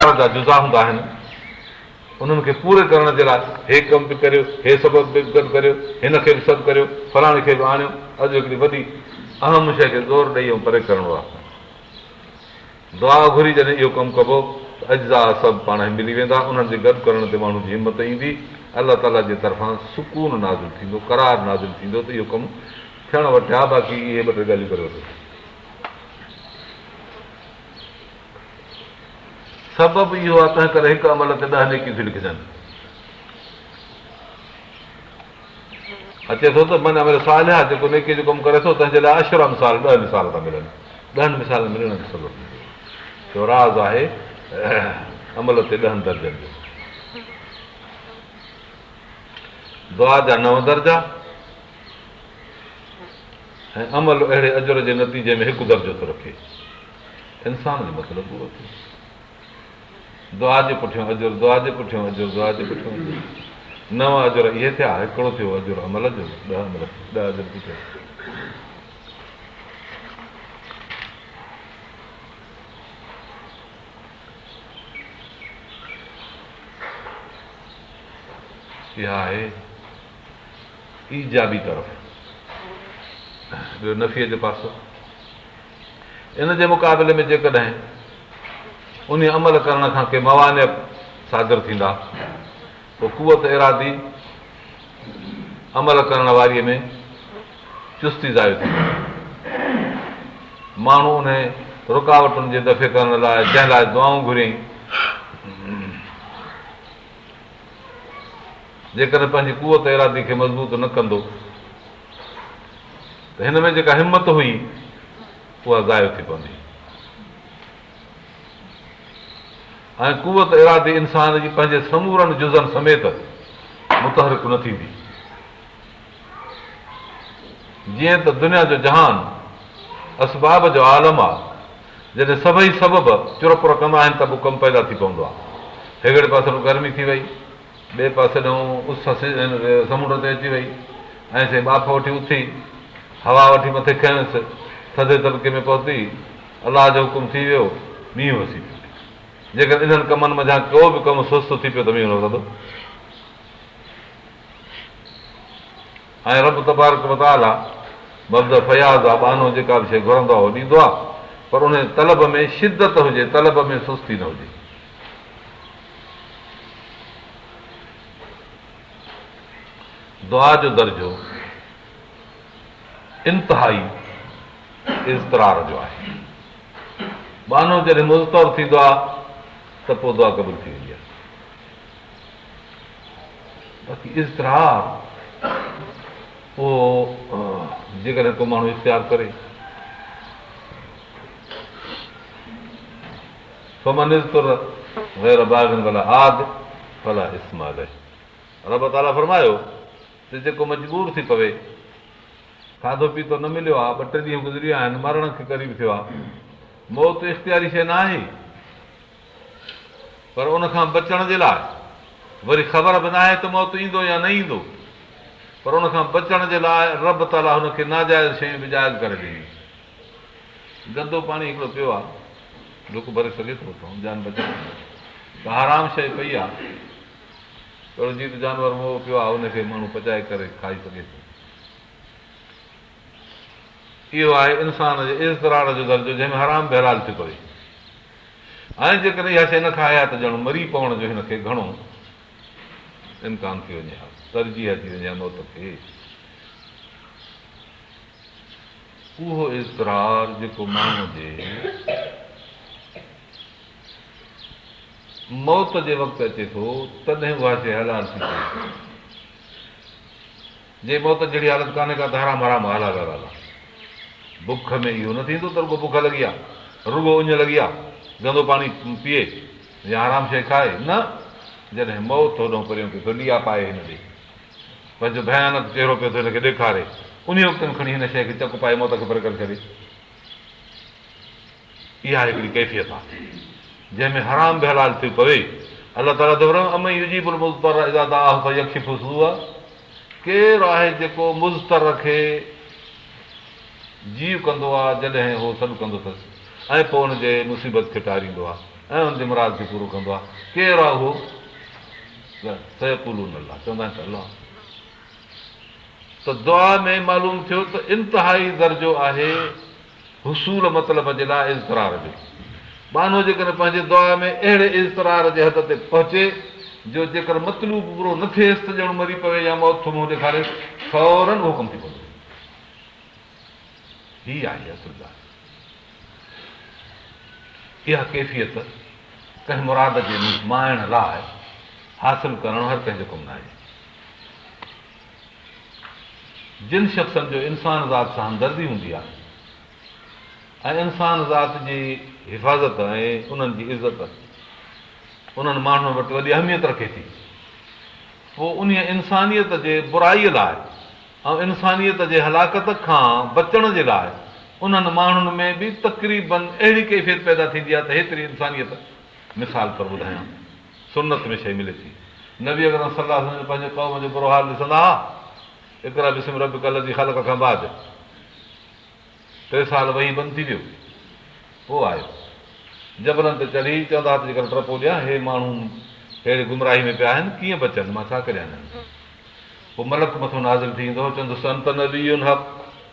جا جزا هوندا آهن، انهن کي پوري ڪرڻ جي لاء هي ڪم به ڪريو، هي سبب به گڏ ڪريو، هن کي به سڏ ڪريو، فلاڻي کي به آڻيو. اڄ هڪڙي وڏي اهم شيء کي زور ڏئي ۽ پري ڪرڻو آهي. دعا گهري جڏهن اهو ڪم ڪبو ته اجزا سڀ پاڻ ئي ملي ويندا، انهن جي گڏ ڪرڻ تي ماڻهو جي همت ايندي، الله تعاليٰ جي طرفان سڪون نازل ٿيندو، قرار نازل ٿيندو ته اهو ڪم ٿيڻ وٽ آهي، باقي اهي ٻه ٽي ڳالهيون ڪري وٺو. سبب اهو آهي تنهن ڪري هڪ عمل تي ڏهه نيڪيون ٿيون لکجن. اچي ٿو ته من عمل صالحا جيڪو نيڪي جو ڪم ڪري ٿو تنهن جي لاء عشر امثال ڏهه مثال ٿا ملن. ڏهن مثالن ملڻ جو سبب اهو راز آهي عمل تي ڏهن درجن جو. دعا جا نو درجا ۽ عمل اهڙي اجر جي نتيجي ۾ هڪ درجو ٿو رکي. انسان جو مطلب پورو ٿيو. دعا جي پٺيان اجر، دعا جي پٺيان اجر، دعا جي پٺيان اجر. نو اجر اهي ٿيا، هڪڙو ٿيو اجر عمل جو، ڏهه عمل ڏهه اجر ٿي پيا. اها آهي ايجابي طرف، ٻيو نفيء جو پاسو. ان جي مقابلي ۾ جيڪڏهن انهي عمل ڪرڻ کان ڪي موانع صادر ٿيندا پوء قوت ارادي عمل ڪرڻ واري ۾ چستي ضايع ٿيندي. ماڻهو انهي رڪاوٽن جي دفع ڪرڻ لاء جنهن لاء دعائون گهريائين، جيڪڏهن پنهنجي قوت ارادي کي مضبوط نه ڪندو ته هن ۾ جيڪا همت هئي اها ضايع ٿي پوندي ۽ قوت ارادي انسان جي پنهنجي سمورن جزن سميت متحرڪ نه ٿيندي. جيئن ته دنيا جو جهان اسباب جو عالم آ، جڏهن سڀئي سبب چرپر ڪندا آهن ته پوء ڪم پيدا ٿي پوندو آ. هڪڙي پاسي ڏانهن گرمي ٿي وئي، ٻئي پاسي ڏانهن اس سمنڊ تي اچي وئي ۽ سائين ٻاڦ وٺي اٿي، هوا وٺي مٿي کنيس، ٿڌي طبقي ۾ پهتي، الله جو حڪم ٿي ويو، مينهن وسي پيو. جيڪڏهن انهن ڪمن منجهان ڪو به ڪم سست ٿي پيو ته مينهن نه وسندو. ۽ رب تبارڪ وتعاليٰ مبدأ فياض آ، ٻانهو جيڪا به شيء گهرندو آ اهو ڏيندو آ، پر انهي طلب ۾ شدت هجي، طلب ۾ سستي نه هجي. دعا جو درجو انتهائي اضطرار جو آهي. ٻانهو جڏهن مضطر ٿيندو آهي ته پوء دعا قبول ٿي ويندي آهي. باقي اضطرار اهو جيڪڏهن ڪو ماڻهو اختيار ڪري فمن اضطر غير باغ ولا عاد فلا اثم عليه رب تعاليٰ فرمايو ته جيڪو مجبور ٿي پوي کاڌو پيتو نه مليو آهي ٻه ٽي ڏينهن گذري ويا آهن مرڻ کي قريب ٿيو آهي موت اختياري شيء نه آهي پر ان کان بچڻ جي لاء وري خبر به ناهي ته موت ايندو يا نه ايندو پر ان کان بچڻ جي لاء رب تعاليٰ هن کي ناجائز شيون به جائز ڪري ڏنيون گندو پاڻي هڪڙو پيو آ، ڍڪ ڀري سگهي ٿو اتان جان بچائڻ لاء. ڪا حرام شيء پئي آ، ڪهڙو جيت جانور مئو پيو آ، ان کي ماڻهو پچائي ڪري کائي سگهي ٿو. اهو آهي انسان جي اضطرار جو درجو جنهن ۾ حرام به حلال ٿي پوي ۽ جيڪڏهن اها شيء نه کائي ها ته ڄڻ مري پوڻ جو هن کي گهڻو امڪان ٿي وڃي ها، ترجيح اچي وڃي ها موت کي. اهو اضطرار جيڪو ماڻهوء جي موت جي وقت اچي ٿو، تڏهن اها شيء حلال ٿي پئي ٿي. جي موت جهڙي حالت ڪانهي ڪا ته حرام حرام آهي، حلال حلال آهي. بک ۾ اهو نه ٿيندو ته رڳو بک لڳي آهي، رڳو اڃ لڳي آهي، گندو پاڻي پيئي يا حرام شيء کائي، نه، جڏهن موت هوڏانهن پريون پيو ٿو ليئا پائي هن ڏي. پنهنجو ڀيانڪ چهرو پيو ٿو هن کي ڏيکاري، انهيء وقت ۾ کڻي هن شيء کي چڪ پائي موت کي پري ڪري ڇڏي. اها هڪڙي ڪيفيت آهي، جنهن ۾ حرام به حلال ٿيو پوي. الله تعاليٰ ٿو فرمائي، امن يجيب المضطر اذا دعاه ويڪشف السوء ڪير آهي جيڪو مضطر کي جيء ڪندو آهي جڏهن هو سڏ ڪندو اٿس ۽ پوء ان جي مصيبت کي ٽاريندو آهي ۽ ان جي مراد کي پورو ڪندو آهي. ڪير آهي اهو؟ سيقولون الله، چوندا آهن ته الله. ته دعا ۾ معلوم ٿيو ته انتهائي درجو آهي حصول مطلب جي لاء اضطرار جو. ٻانهو جيڪڏهن پنهنجي دعا ۾ اهڙي اضطرار جي حد تي پهچي جو جيڪر مطلوب پورو نه ٿئيس ته ڄڻ مري پوي يا موت ٿو منهن ڏيکاريس، فوراً اهو ڪم ٿي پوندو. هي آهي اصل ڳالهه. اها ڪيفيت ڪنهن مراد جي ماڻڻ لاء حاصل ڪرڻ هر ڪنهن جو ڪم ناهي. جن شخصن جو انسان ذات سان همدردي هوندي آهي ۽ انسان ذات جي حفاظت ۽ انهن جي عزت انهن ماڻهن وٽ وڏي اهميت رکي ٿي، پوء انهيء انسانيت جي برائيء لاء ۽ انسانيت جي هلاڪت کان بچڻ جي لاء انهن ماڻهن ۾ به تقريباً اهڙي ڪيفيت پيدا ٿيندي آهي ته هيتري انسانيت مثال طور ٻڌايان سنت ۾ شيء ملي ٿي نبي اڪرم صلي الله عليه وسلم پنهنجي قوم جو برو حال ڏسندا ها اقرا باسم ربڪ الذي خلق کان بعد ٽي سال وحي بند ٿي ويو. پوء آيو. جبلن تي چڙهي چوندا ها ته جيڪر ٽپو ڏيان، هي ماڻهو ههڙي گمراهي ۾ پيا آهن، ڪيئن بچن، مان ڇا ڪريان هنن کي؟ پوء ملڪ مٿون نازل ٿي ايندو هو، چوندس انت نبي حق،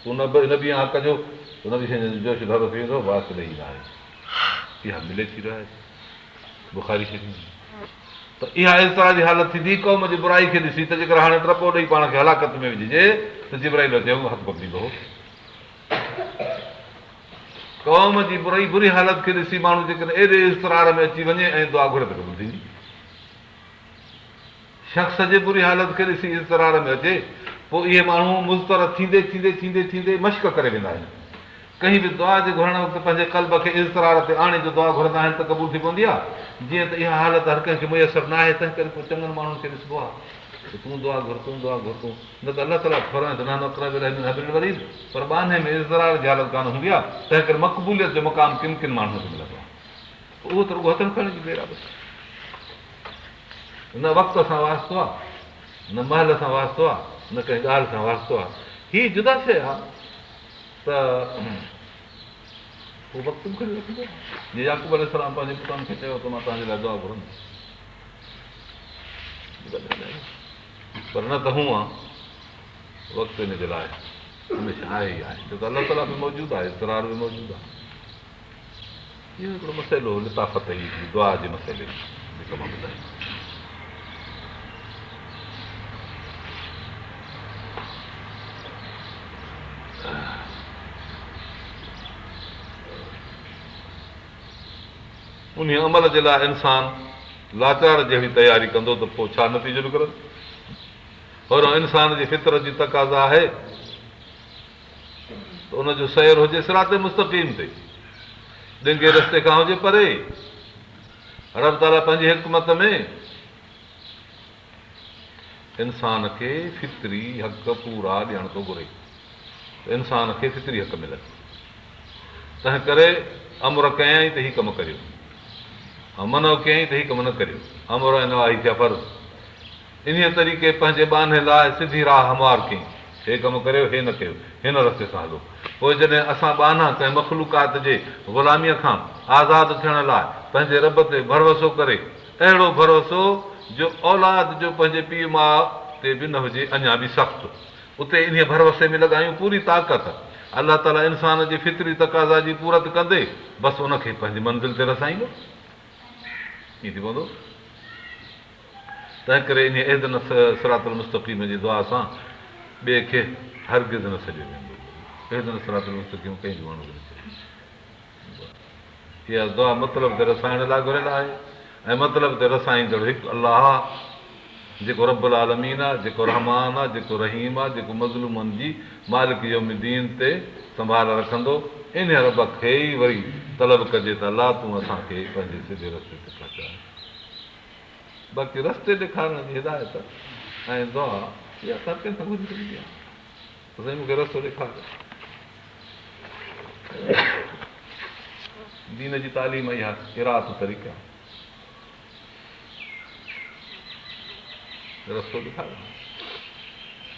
تون نبي آهين حق جو، ته نبي سائين جن جو جوش ڍرو ٿي ويندو هو، باس لهي ايندا آهن. اها ملي ٿي روايت بخاري شريف ۾. ته اها اضطراري حالت ٿيندي، قوم جي برائي کي ڏسي ته جيڪر هاڻي ٽپو ڏئي پاڻ کي هلاڪت ۾ وجهجي ته جبرائيل اچي هٿ پڪڙيندو هو. قوم جي برائي بري حالت کي ڏسي ماڻهو جيڪڏهن ايڏي اضطرار ۾ اچي وڃي ۽ دعا گهري ته قبول ٿيندي. شخص جي بري حالت کي ڏسي اضطرار ۾ اچي پوء اهي ماڻهو مضطر ٿيندي ٿيندي ٿيندي ٿيندي مشق ڪري ويندا آهن. ڪنهن به دعا جي گهرڻ وقت پنهنجي قلب کي اضطرار تي آڻي جو دعا گهرندا آهن ته قبول ٿي پوندي آهي. جيئن ته اها حالت هر ڪنهن کي ميسر ناهي تنهنڪري پوء چڱن ماڻهن کي ڏسبو آهي ته تون دعا گهر تون دعا گهر تون نه ته الله تعاليٰ فرمائي ٿو نحن اقرب اليه من حبل الوريد پر ٻانهي ۾ اضطرار جي حالت ڪانه هوندي آهي تنهنڪري مقبوليت جو مقام ڪن ڪن ماڻهن کي ملندو آهي پوء اهو ته رڳو هٿن کڻڻ جي دير آهي بس نه وقت سان واسطو آهي نه مهل سان واسطو آهي نه ڪنهن ڳالهه سان واسطو آهي هي جدا شيء آهي ته هو وقت به کڻي رکندو آهي جيئن يعقوب عليه السلام پنهنجي پٽن کي چيو ته مان توهان جي لاء دعا گهرندس پر نه ته هونء وقت ان جي لاء هميشه آهي ئي آهي ڇو ته الله تعاليٰ به موجود آهي اضطرار به موجود آهي اهو هڪڙو مسئلو هو لطافت هئي هڪڙي دعا جي مسئلي ۾ جيڪا مان ٻڌائي انهيء عمل جي لاء انسان لاچار جهڙي تياري ڪندو ته پوء ڇا نتيجو نڪرندو؟ هورنهن انسان جي فطرت جي تقاضا آهي ته ان جو سير هجي صراط مستقيم تي، ڏنگي رستي کان هجي پري. رب تعاليٰ پنهنجي حڪمت ۾ انسان کي فطري حق پورا ڏيڻ ٿو گهري ته انسان کي فطري حق ملن. تنهن ڪري امر ڪيائين ته هي ڪم ڪريو ۽ منع ڪيائين ته هي ڪم نه ڪريو. امر ۽ نواهي ٿيا فرض. انهيء طريقي پنهنجي ٻانهي لاء سڌي راهه هموار ڪيائين، هي ڪم ڪريو، هي نه ڪيو، هن رستي سان هلو. پوء جڏهن اسان ٻانها ڪنهن مخلوقات جي غلاميء کان آزاد ٿيڻ لاء پنهنجي رب تي ڀروسو ڪري، اهڙو ڀروسو جو اولاد جو پنهنجي پيء ماء تي به نه هجي اڃا به سخت، اتي انهيء ڀروسي ۾ لڳايون پوري طاقت، الله تعاليٰ انسان جي فطري تقاضا جي پورت ڪندي بس ان کي پنهنجي منزل تي رسائيندو. ائين ٿي پوندو. تنهنڪري انهيء اهدنا الصراط المستقيم جي دعا سان ٻئي کي هرگز نه سڏيو ويندو. اهدنا الصراط المستقيم ڪنهن به ماڻهو کي نه چيو ويندو. اها دعا مطلب تي رسائڻ لاء گهريل آهي ۽ مطلب تي رسائيندڙ هڪ الله آهي، جيڪو رب العالمين آهي، جيڪو رحمان آهي، جيڪو رحيم آهي، جيڪو مظلومن جي مالڪ يوم الدين تي سنڀال رکندو. انهيء رب کي ئي وري طلب ڪجي ته الله تون اسان کي پنهنجي سڌي رستي تي پهچاء. باقي رستي ڏيکارڻ جي هدايت ۽ دعا اها ته هر ڪنهن کان گهري سگهبي آهي ته سائين مون کي رستو ڏيکار. دين جي تعليم اها قرات طريقه رستو ڏيکارڻ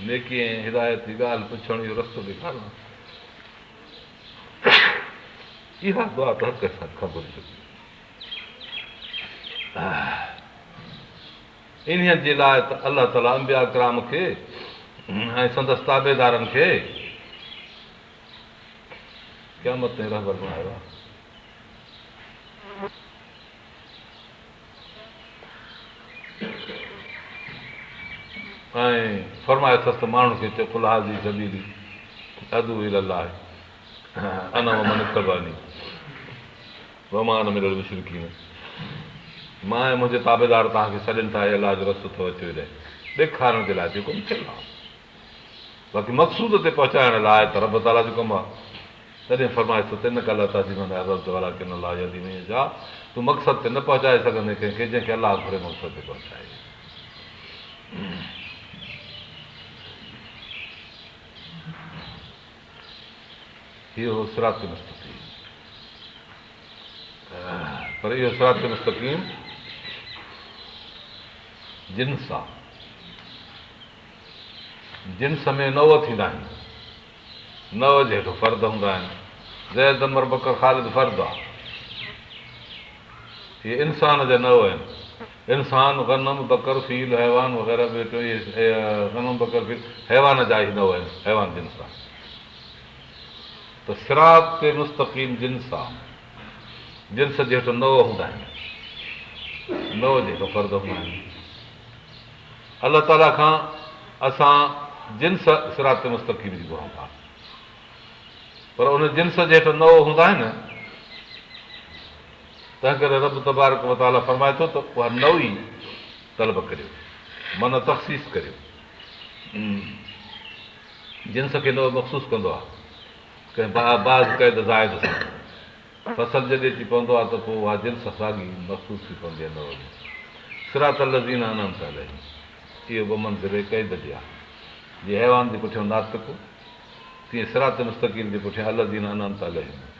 نيڪي ۽ هدايت جي ڳالهه پڇڻ اهو رستو ڏيکارڻ اها دعا ته هر ڪنهن کان گهري سگهبي. انهيء جي لاء ته الله تعاليٰ انبياء ڪرام کي ۽ سندس تابعدارن کي قيامت تائين رهبر بڻايو آهي. ۽ فرمايو اٿس ته ماڻهن کي چئو قل هٰذه سبيلي ادعو الي الله انا ومن اتبعني وما انا من المشرڪين مان ۽ منهنجي تابعدار توهان کي سڏين ٿا هي الله جو رستو اٿو اچو هيڏانهن ڏيکارڻ جي لاء جيڪو ٿيل آهي باقي مقصود تي پهچائڻ لاء ته رب تعاليٰ جو ڪم آهي تڏهن فرمائي ٿو ته انڪ لا تهدي من احببت ولڪن الله يهدي من يشاء تون مقصد تي نه پهچائي سگهندين ڪنهن کي جنهن کي الله گهري مقصد تي پهچائي. هي هو صراط مستقيم پر اهو صراط مستقيم جنس آ جنس ۾ نوع ٿيندا آهن نوع جي هيٺ فرد هوندا آهن. زيد، عمرو، بڪر، خالد فرد آ. اهي انسان جا نوع آهن. انسان، غنم، بقر، فيل، حيوان وغيره به اهي غنم، بقر، فيل، حيوان جا اهي نوع آهن. حيوان جنس آ. ته صراط مستقيم جنس آ. جنس جي هيٺ نوع هوندا آهن. نوع جي هيٺ فرد هوندا آهن. الله تعاليٰ کان اسان جنس صراط مستقيم جي گهرون ٿا پر ان جنس جي هيٺ نوع هوندا آهن تنهن ڪري رب تبارڪ وتعاليٰ فرمائي ٿو ته اها نوعي طلب ڪريو معنيٰ تخصيص ڪريو جنس کي نوع مخصوص ڪندو آهي ڪنهن بعض قيد زائد سان فصل جڏهن اچي پوندو آهي ته پوء اها جنس ساڳي مخصوص ٿي پوندي آهي نوع ۾. صراط الذين انعمت عليهم اهو بمنزلة قيد جي آهي. جيئن حيوان جي پٺيان ناطق تيئن صراط مستقيم جي پٺيان الذين انعمت عليهم.